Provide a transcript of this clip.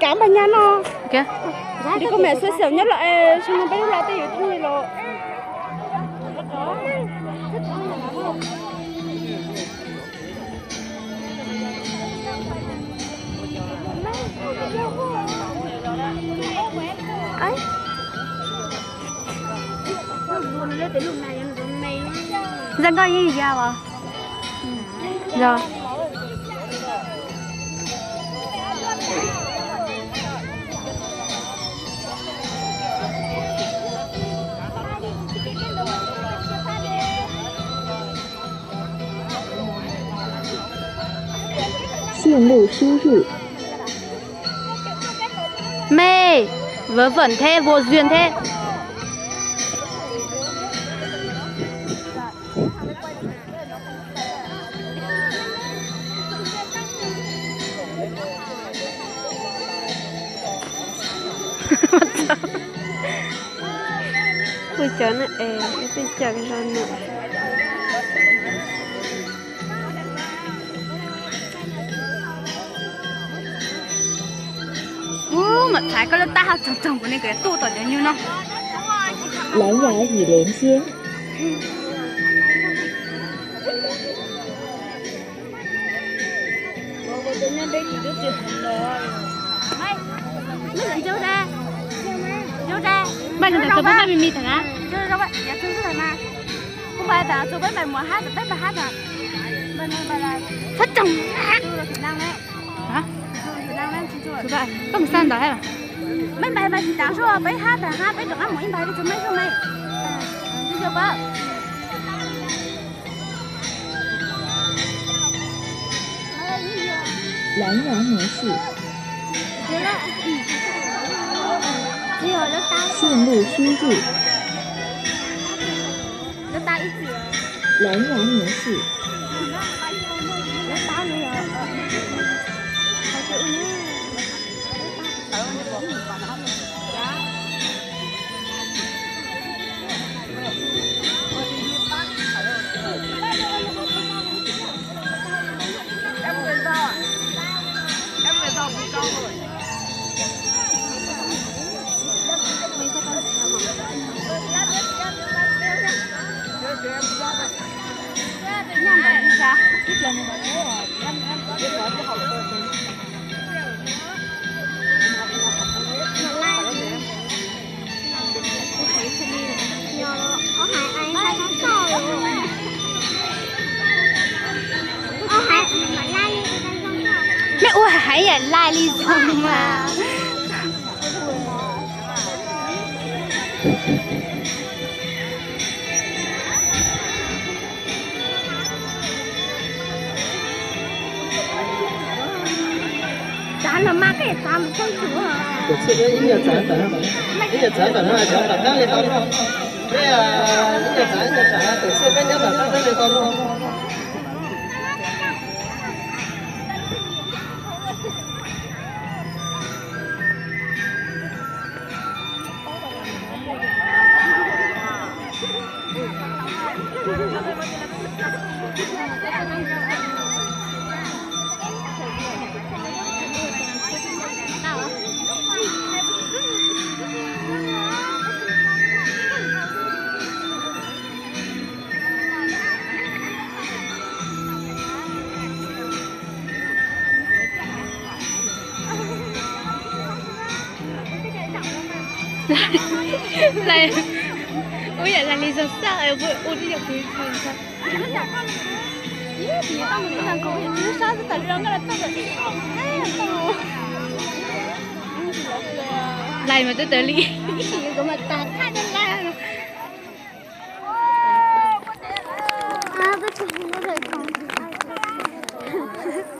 Kav npag nyag no. Nti koj me xwb xyaum nyob los es xyoo no peb lub los tej yuav thooj li los. Zaj nkauj yeej ya as. Yog. Mej, vov vwm thiab vov zwias thiab. Kuj cov no es, kuj cov zoo no. Ub, mam thaiv koj lub tab hau tsoog tsoog kuv ne, kuv yuav tuaj tom cov nyuj no. 蓝牙与连接。 Npaj tau tus pab npaj me me tag na. Kuv npaj tas tus peb npaj mus hab tas peb npaj hab tas. Txhob tsoog. Koj mus xa ntawd hab. Mej npaj npaj tsis tas sub peb hab tas hab peb rov qab mus ib npaj li tus mej sub mej. 蓝牙模式。线路输入。蓝牙模式。 Mej ua heev yam laj li zoo mas. Txav no mas koj txav mus txog tsuv. Tus txhij peb ib nyuag txav tawm, ib nyuag txav tawm no cov pam qab li tau luaj. Peb ib nyuag txav ib nyuag txav, tus txhij peb nyob pam qab peb li tau luaj. Lais, ua yam lais li zog xaj, ua ib yam kuv ntag. Lais mas twb tawv li.